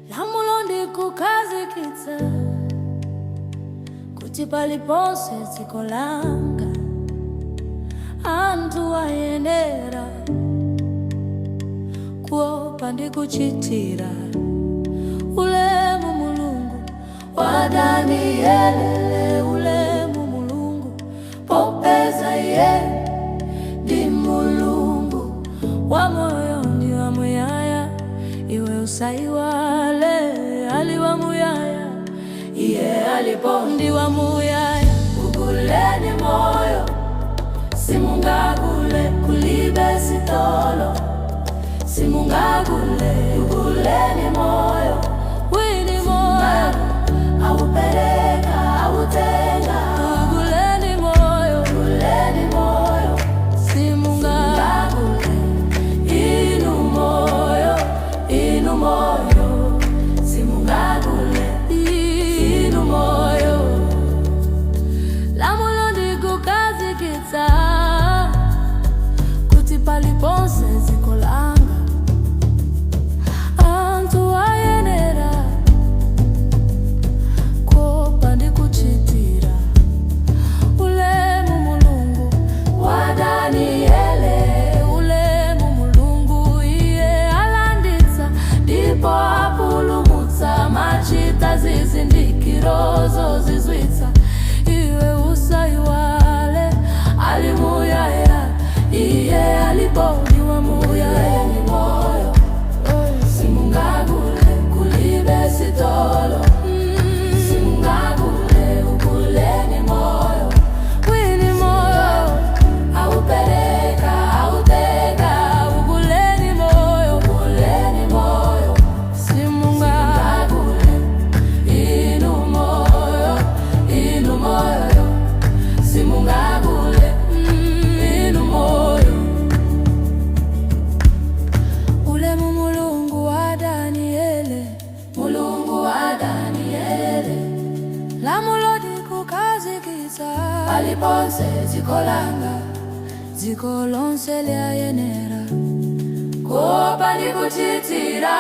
Lamulo ndikukhazikitsa kuti paliponse dziko langa anthu ayenera kuopa ndi kuchitira ulemu Mulungu wa Daniele, ulemu Mulungu, popeza iye ndi Mulungu wa moyo ndi wa muyaya. Iwe usaiwale, ali wa muyaya, iye alipo ndi wa muyaya. Uguleni moyo, simungagule, kulibe sitolo, simungagule. Uguleni moyo, wini moyo, aupereka, autenga. Uguleni moyo, uguleni moyo, simungagule. Inu moyo, inu moyo, simungagule, inu moyo. Lamulo ndikukhazikitsa kuti paliponse dziko langa anthu ayenera kuopa ndi kuchitira ulemu Mulungu wa Daniele, ulemu Mulungu. Iye alanditsa ndipo apulumutsa, amachita zizindikiro zozizwitsa. Iwe usaiwale, ali muyaya, iye alipo ndi wa muyaya. Moyo simungagule, kulibe sitolo, simungagule. Uguleni moyo, wini moyo, aupereka, autenga. Uguleni moyo, uguleni moyo, simungagule. Inu moyo, inu moyo, simungagule, inu moyo. Ulemu Mulungu wa Daniele, Mulungu wa Daniele. Lamulo ndikukhazikitsa paliponse dziko langa, dziko lonse liayenera kuopa ndi kuchitira